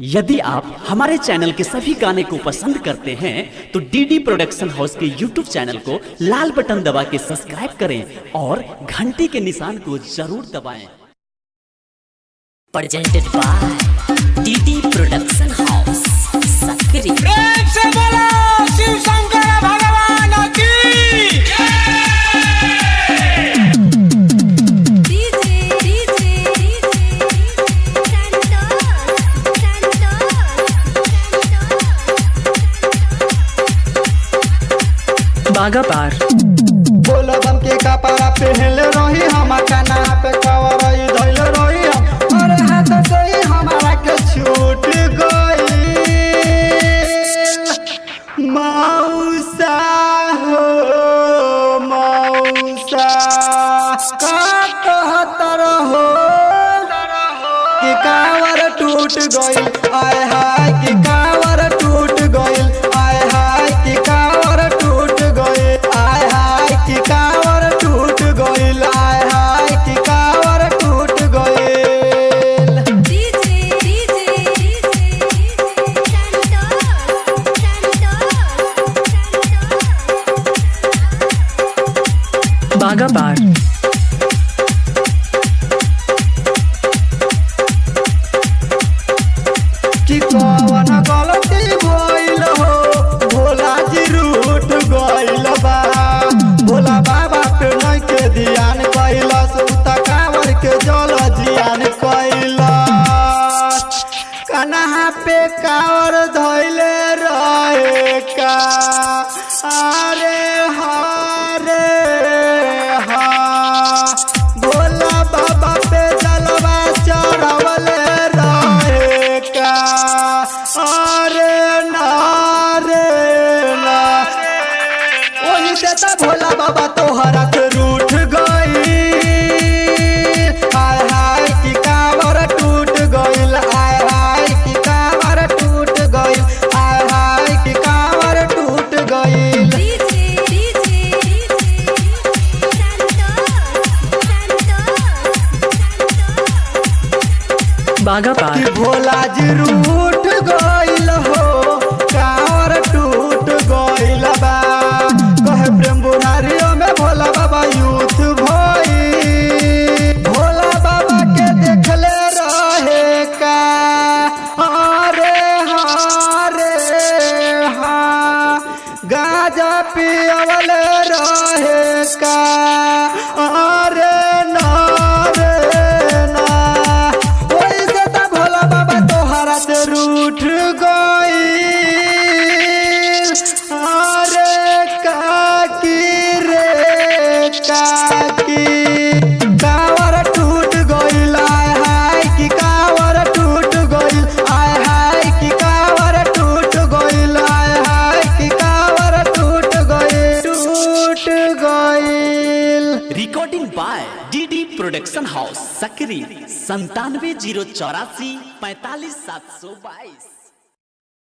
यदि आप हमारे चैनल के सभी गाने को पसंद करते हैं तो डीडी प्रोडक्शन हाउस के यूट्यूब चैनल को लाल बटन दबा के सब्सक्राइब करें और घंटी के निशान को जरूर दबाएं। Presented by DD Production House, Sakri. प्रेम से बोलो शिव शंकर भगवान की DJ DJ Santosh Santosh Santosh Bagapar बोलो बम के कपड़ा पहनले रही हम कना पे कवर धइले रही हम और हाथ से ही हमारा के छूट गई मौसा हो मौसा का कहत रहो कि कावर टूट गइल आय हाय कि कावर टूट गइल आय हाय कि कावर टूट गइल आय हाय कि कावर टूट गइल आय हाय कि कावर टूट गइल DJ DJ Santosh Santosh Santosh Bagapar कि कौन गलती भइल हो भोला जी रूठ गइल बा भोला बाबा पे नइखे ध्यान कैलस उ त कांवर के जल जियान कैलस कन्हा पे कांवर धइले रहे का अरे हरे हा भोला बाबा पे जलवा चढ़वले रहे का अरे ना रे ना ओही से त भोला बाबा तोहरा से रूठ गई आय हाय की कांवर टूट गइल आय हाय की कांवर टूट गइल आय हाय की कांवर टूट गइल DJ DJ Santosh Santosh Santosh Bagapar कि भोला जी रूठ गइल हो कांवर टूट गइल बा कहे प्रेम बुनारियो में भोला बाबा यूथ भई भोला बाबा के देखले रहे का अरे हरे हा गाजा पियवले रहे का अरे ना रे ना ओई से त भोला बाबा तोहरा से रूठ गइल अरे काकी रे काकी कावर टूट गइल आय हाय की कावर टूट गइल आय हाय की कावर टूट गइल आय हाय की कावर टूट गइल टूट गइल Recording by DD production house Sakri 97 0 84 45 722।